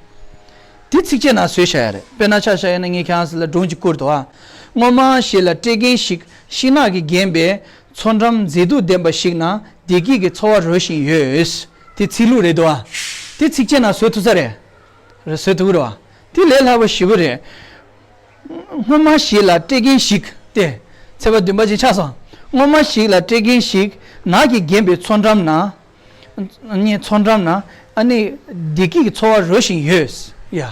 དེ་ཚིགས་བཅད་ནང་བཟོས་བཞག་ཡ་རེད། དཔེར་ན་ཆ་བཞག་ཡ་ན་ངས་ཁྱེད་རང་ཚོ་ལ་སྒྲུང་ཅིག་བསྐུར་འདུག་པ། སྔོན་མ་ཞིག་ལ་སྤྲེལ་རྒན་ཞིག་ཤིང་ནགས་ཀྱིས་བརྒྱན་པའི་མཚོ་འགྲམ་མཛེས་སྡུག་ལྡན་པ་ཞིག་ན་བདེ་སྐྱིད་ཀྱི་འཚོ་བ་རོལ་བཞིན་ཡོད། དེ་ཚིག་ལྷུག་རེད་འདུག་པ། དེ་ཚིགས་བཅད་ནང་བཟོ་ཐུབ་ས་རེད། རེད། བཟོ་ཐུབ་ཀྱི་རེད་པ། དེ་ལས་སླ་པོ་ཞེ་པོ་རེད། སྔོན་མ་ཞིག་ལ་སྤྲེལ་རྒན་ཞིག་སྟེ། ཚེས་པ་བདུན་པ་ཅིག་ཆགས་སོང་། སྔོན་མ་ཞིག་ལ་སྤྲེལ་རྒན་ཞིག་ནགས་ཀྱིས་བརྒྱན་པའི་མཚོ་འགྲམ་ན། ཨ་ནི་མཚོ་འགྲམ་ན། ཨ་ནི་བདེ་སྐྱིད་ཀྱི་འཚོ་བ་རོལ་བཞིན་ཡོད། ཡ།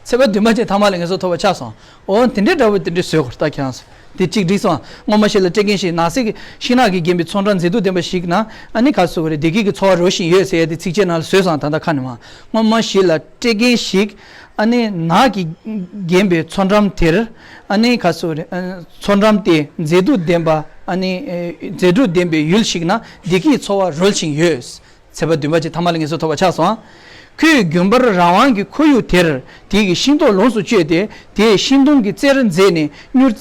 ཚེས་པ་བདུན་པ་ཅིག་ཐ་མ་ལ་ངལ་གསོ་ཐོབ་པ་ཆགས་སོང་། འོ་དེ་འདྲའི་འདྲ་པོ་དེ་འདྲའི་བཟོས་དགོས་ད་ཁྱེད་རང་ཚོ། དེ་གཅིག་འགྲིག་སོང་། སྔོན་མ་ཞིག་ལ་སྤྲེལ་རྒན་ཞིག་ནགས་གསེབ་ཀྱི་ཤིང་ནགས་ཀྱིས་བརྒྱན་པའི་མཚོ་འགྲམ་མཛེས་སྡུག་ལྡན་པ་ཞིག་ན། ཨ་ནི་ག་རེ་ཟེར་དགོས་རེད། བདེ་སྐྱིད་ཀྱི་འཚོ་བ་རོལ་བཞིན་ཡོད་ཟེར་ཡ་དེ་ཚིགས་བཅད་ནང་ལ་བཟོས་སོང་། ད་ལྟ་ཁ་ནས་མར། སྔོན་མ་ཞིག་ལ་སྤྲེལ་རྒན་ཞིག་ཨ་ནི་ནགས་ཀྱིས་བརྒྱན་པའི་མཚོ་འགྲམ་དེར། ཨ་ནི་ག་རེ་ཟེར་དགོས་རེད། ཨ། མཚོ་འགྲམ་སྟེ་མཛེས་སྡུག་ལྡན་པ། ཨ་ནི། ཨེ། མཛེས་སྡུག་ལྡན་པའི་ཡུལ་ཞིག་ན་བདེ་སྐྱིད་འཚོ་བ་རོལ་བཞིན་ཡོད། ཚེས་པ་བདུན་པ་ཅིག་ཐ་མ་ལ་ངལ་གསོ་ཐོབ་པ་ཆགས་སོང་། ཁོས་དགོན་པར་རང་དབང་གི་ཁོར་ཡུག་དེར་དེ་གི་ཤིང་ཏོག་ལོངས་སུ་སྤྱོད་དེ། དེའི་ཤིང་སྡོང་གི་རྩེར་འཛེགས་ནས་མྱུར།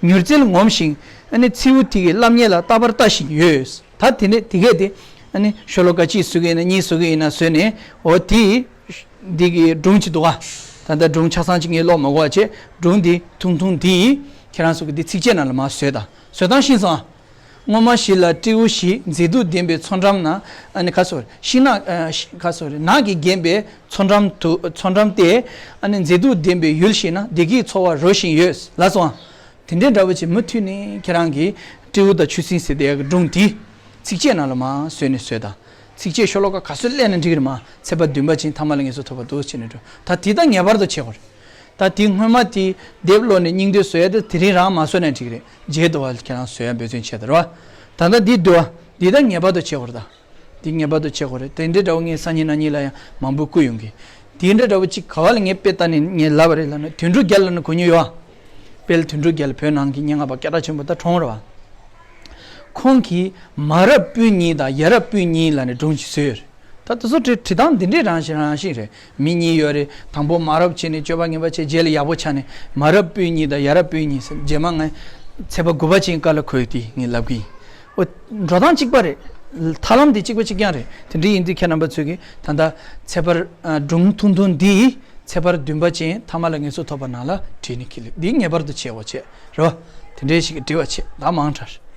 མྱུར་རྩལ་ངོམ་ཞིང་། ཨ་ནི་མཚེའུ་དེ་གི་སླབ་ཉེས་ལ་རྟག་པར་ལྟ་བཞིན་ཡོད། ད་དེ་ནས་དེ་གས་དེ། ཨ་ནི་ཤོ་ལོ་ཀ་གཅིག་བཟོ་གི་ཡིན་ན་གཉིས་བཟོ་གི་ཡིན་ན་བཟོས་ནས། འོ་དེ། འདི་གི་སྒྲུང་ཅིག་འདུག་ག། ད་ལྟ་སྒྲུང་ཆ་ཚང་ཅིག་ངས་ཀློག་མ་དགོས་པ་བྱས། སྒྲུང་འདི་ཐུང་ཐུང་འདི་ཁྱེད་རང་ཚོ་གི་འདི་ཚིགས་བཅད་ནང་ལ་མར་བཟོས་དང་། བཟོ་སྟངས་ཤེས་སོང་ཨ། སྔོན་མ་ཞིག་ལ་སྤྲེའུ་ཞིག་མཛེས་སྡུག་ལྡན་པའི་མཚོ་འགྲམ་ན། ཨ་ནི་ག་རེ་ཟེར། ཤིང་ནགས། ཨ། ཤི། ག་རེ་ཟེར། ནགས་ཀྱིས་བརྒྱན་པའི་མཚོ་འགྲམ་དུ། མཚོ་འགྲམ་སྟེ། ཨ་ནི་མཛེས་སྡུག་ལྡན་པའི་ཡུལ་ཞིག་ན་བདེ་སྐྱིད་འཚོ་བ་རོལ་བཞིན་ཡོད་ལབ་སོང་ཨ། དེ་འདྲའི་འདྲ་བོ་ཅིག་མུ་མཐུད་ནས་ཁྱེད་རང་གིས་སྤྲེའུ་དང་ཆུ་སྲིན་ཟེར་དེ་གི་སྒྲུང་འདི། ཚིགས་བཅད་ནང་ལ་མར་བཟོས་ནས་བཟོས་དང་། ཚིགས་བཅད་ཤོ་ལོ་ཀ་ག་ཚོད་སླེབས་ན་འགྲིག་གི་རེད། མར་ཚེས་པ་བདུན་པ་ཅིག་ཐ་མ་ལ་ངེས་སུ་ཐོབ་པ་འདུག་ཅེས་ནས་འགྲོ། ད་དེ་ད་ངེས་པར་དུ་བྱེད་དགོས་རེད། ད་དེ་སྔོན་མ་དེ་དེབ་ཀློག་ནས་སྙིང་བསྡུས་བཟོ་ཡ་དེ་དེ་རིང་རང་མ་བཟོས་ན་འགྲིག་གི་རེད། རྗེས་ཟློས་པ་ཁྱེད་རང་བཟོ་ཡ་འབད་བརྩོན་བྱས་དང་རེད་བ། ད་ལྟ་འདི་བསྡུ་བ་འདི་ད་ངེས་པར་དུ་བྱེད་དགོས་རེད་ད། འདི་ངེས་པར་དུ་བྱེད་དགོས་རེད། དེ་འདྲའི་འདྲ་བོ་ངས་སང་ཉིན་གནངས་ཉིན་ལ་ཡང་མང་པོ་བསྐུར་ཡོང་གི། དེ་འདྲ་འདྲ་བོ་གཅིག་ག་བ་ལ་ངས་དཔེ་ལྟ་ནས་ངས་ལབ་པ་རེད་ལབ་ན། དོན་གྲུབ་རྒྱལ་ལབ་ན་གོ་མྱོང་ཡོད་ཨ། དཔལ་དོན་གྲུབ་རྒྱལ་བོད་ནང་གི་སྙན་ངག་པ་སྐད་གྲགས་ཆེན་པོ་ད་གྲོངས་རེད་བ། ཁོང་གིས་མ་རབས་སྤུན་གཉིས་དང་ཡ་རབས་སྤུན་གཉིས་ལབ་ནས་སྒྲུང་ཅིག་བཟོས་ཡོད་རེད། ད་དེ་ཚོ་བྲིས་བྲིས་སྟངས་འདི་འདྲའི་རང་བཞིན་རང་བཞིན་རེད། མི་གཉིས་ཡོད་རེད། དང་པོ་མ་རབས་བྱས་ནས་སྤྱོད་པ་ངན་པ་བྱས། རྗེས་ལ་ཡག་པོ་ཆགས་ནས་མ་རབས་སྤུན་གཉིས་དང་ཡ་རབས་སྤུན་གཉིས་ཟེར། རྗེས་མ་ངས་ཚེས་པ་དགུ་པ་ཅན་ཀ་ལ་འཁོད་དེ་ངས་ལབ་གི་ཡིན། འོ། འགྲོ་སྟངས་གཅིག་པ་རེད། ཐབས་ལམ་དེ་གཅིག་པ་གཅིག་རྐྱང་རེད། དེ་འདྲ་ཡིན་དུས་ཁྱེད་རྣམ་པ་ཚོས་ཀྱིས་ད་ལྟ་ཚེས་པར་ཨ་སྒྲུང་ཐུང་ཐུང་འདི་ཚེས་པར་བདུན་པ་ཅན་ཐ་མ་ལ་ངེས་སུ་ཐོབ་པ་ནང་ལ་བྲིས་ནས་ཁྱེར་ལེ། འདི་ངེས་པར་དུ་བྱེད་དགོས་བྱས་རེད་བ། དེ་འདྲའི་ཞིག་གིས་འབྲི་བ་བྱེད་ད་མང་དྲགས།